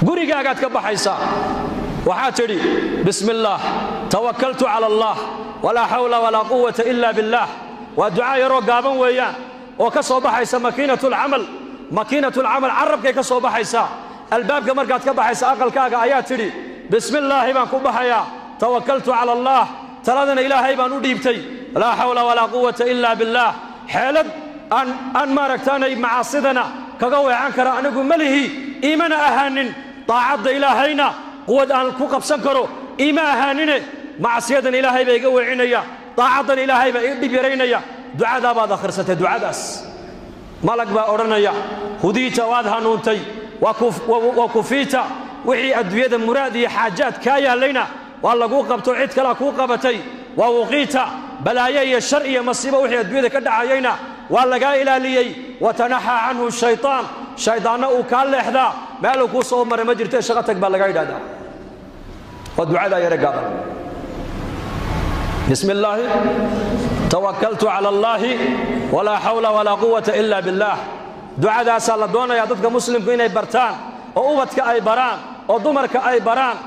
Gurigaagaad ka baxaysaa, waxaad tidhi: "Bismi illaah, tawakaltu cala Allah, walaa xawla walaa quwata ila billaah." Waa ducaa yaroo gaaban weeyaan oo ka soo baxaysa makiinatulcamal. Makiinatulcamal carabkay ka soo baxaysaa. Albaabka markaad ka baxaysa aqalkaaga ayaa tidhi: "Bismi illaahi baan ku baxayaa, tawakaltu cala Allah, taladana Ilaahay baan u dhiibtay, laa xawla walaa quwata ila billaah. Xeelad aan maaragtaanay macaasidana kaga weecan kara anigu ma lihi, iimana ahaanin. Daacadda Ilaahayna quwad aan ku qabsan karo iima ahaanine. Macsiyadan Ilaahay baa iga weecinaya, daacaddan Ilaahay baa ii dhib yaraynaya." Ducadaa baad akhrisatay. Ducadaas malag baa odhanaya: "Hudiita, waad hanuuntay, wa kufiita, wixii adduunyada muraad iyo xaajaad kaa yaallayna waa laguu qabto, cid kalaa kuu qabatay. Waa wuqiita, balaayo iyo shar iyo masiibo wixii adduunyada ka dhacayayna waa lagaa ilaaliyey. Watanaxaa canhu shaytaan, shaydaanna uu kaa leexdaa, meeluu kuu soo maray ma jirto, shaqo tag," baa lagaa yidhahdaa. Waa ducadaa yare gaaban: "Bismi illaahi, tawakaltu cala allaahi, walaa xawla walaa quwata ila billaah." Ducadaasaa la doonayaa dadka muslimku inay bartaan, oo ubadka ay baraan, oo dumarka ay baraan.